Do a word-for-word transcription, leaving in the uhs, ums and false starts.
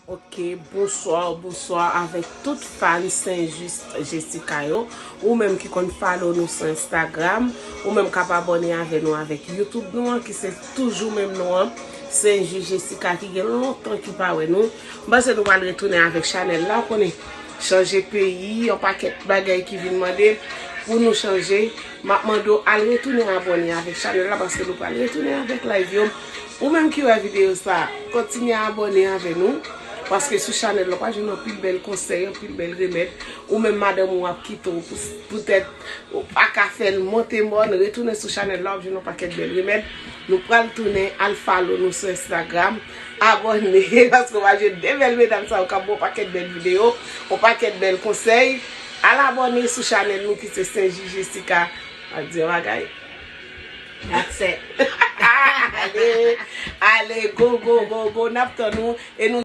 Ok, bonswa, bonswa avèk tout fan Sen Jis Jessica yo. Ou menm ki konn follow nou sou Instagram, ou menm k ap abòne avè nou avèk YouTube nou an, ki se toujou menm non an, Sen Jis Jessica, ki gen lontan ki pa wè nou. M panse nou pral retounen avèk chanèl la, ou konnen, chanje peyi, yon pakèt bagay ki vin mande pou nou chanje. M ap mande w al retounen abòne avèk chanèl la, paske nou pral retounen avèk live yo. Ou menm ki wè videyo sa, kontinye abòne avè nou, paske sou chanèl la w pral jwenn anpil bèl konsèy, anpil bèl remèd. Ou menm madanm ou ap kite w pou, poutèt ou pa ka fè l monte mòn, retounen sou chanèl la, w ap jwenn yon pakèt bèl remèd. Nou pral tounen al follow nou sou Instagram, abòne, paske w ap jwenn de bèl medam sa yo k ap ba w pakèt bèl videyo, yon pakèt bèl konsèy. Al abòne sou chanèl nou ki se Sen Jis Jessica. Al di yon bagay. That's it. Ale, ale, go, go, go, go. N ap tann ou e nou